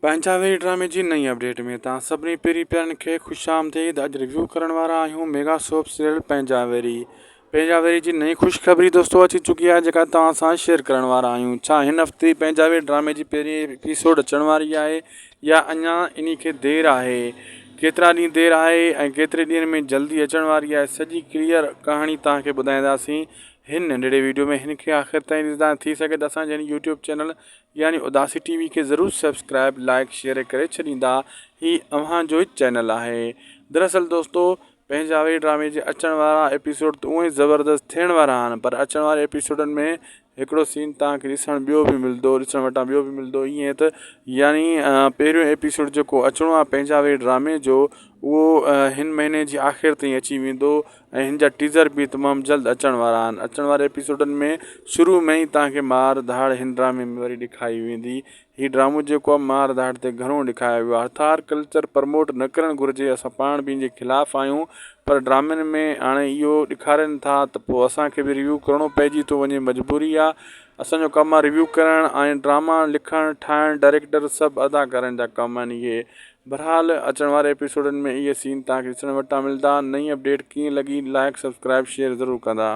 پنهنجا ويري ڊرامي جي نئين اپڊيٽ ۾ توهان سڀني پرين پيارن کي خوش آمديد اڄ ريويو ڪرڻ وارا آهيون ميگا سوپ سيريل پنهنجا ويري پنهنجا ويري جي نئين خوشخبري دوستو اچي چڪي آهي جيڪا توهان سان شيئر ڪرڻ وارا آهيون ڇا هن هفتي پنهنجا ويري ڊرامي جي پهرين ايپيسوڊ اچڻ واري آهي يا اڃا انهي کي دير آهي ڪيترا ڏينهن دير آهي ۽ ڪيتري ڏينهن ۾ جلدي اچڻ واري آهي سڄي ڪليئر ڪهاڻي توهان کي ٻڌائينداسين هن ننڍڙي ويڊيو ۾ هن کي آخر تائين ڏسندا ٿي سگهي ته اسان جي هن يوٽيوب چينل يعني اداسي ٽي وي کي ضرور سبسڪرائب لائيڪ شيئر ڪري ڇڏيندا هي اوهان جو ئي چينل آهي دراصل دوستو پنهنجا وي ڊرامي جي اچڻ وارا ايپيسوڊ ته اونئي زبردست ٿيڻ وارا آهن پر اچڻ واري ايپيسوڊن ۾ هڪڙو سين توهان کي ڏسڻ ٻيو به ملندو ڏسڻ وٽان ٻيو به ملندو ائين ته يعني پهريون ايپيسوڊ جيڪو اچڻو آهي پنهنجا وي ڊرامي جو اهو هن مهيني جي آخر تائين اچي ويندو ۽ هن جا ٽيزر به تمام جلد اچڻ وارا آهن اچڻ واري ايپيسوڊن ۾ شروع ۾ ئي توهان کي مار ڌاڙ هن ڊرامي ۾ وري ڏيکاري ويندي هي ڊرامو جيڪو آهي مار ڌاڙ تي گهڻو ڏيکاريو ويو آهي هٿار ڪلچر پرموٽ نه ڪرڻ گهرجي اسان پاڻ به ان جي خلاف آهيون پر ڊرامن ۾ هاڻي اهو ڏيکارين ٿا ته پوء اسان کي به ريويو ڪرڻو پئجي ٿو وڃي مجبوري آهي اسان جو ڪم آهي ريويو ڪرڻ ۽ ڊراما لکڻ ٺاهڻ ڊائريڪٽر سڀ اداڪارن جا ڪم آهن اهي بھرحال اچڻ واري ايپيسوڊن ۾ اھي سين توھان کي ڏسڻ وٽان ملندا نئين اپڊيٽ ڪيئن لڳي لائيڪ سبسڪرائيب شيئر ضرور ڪندا.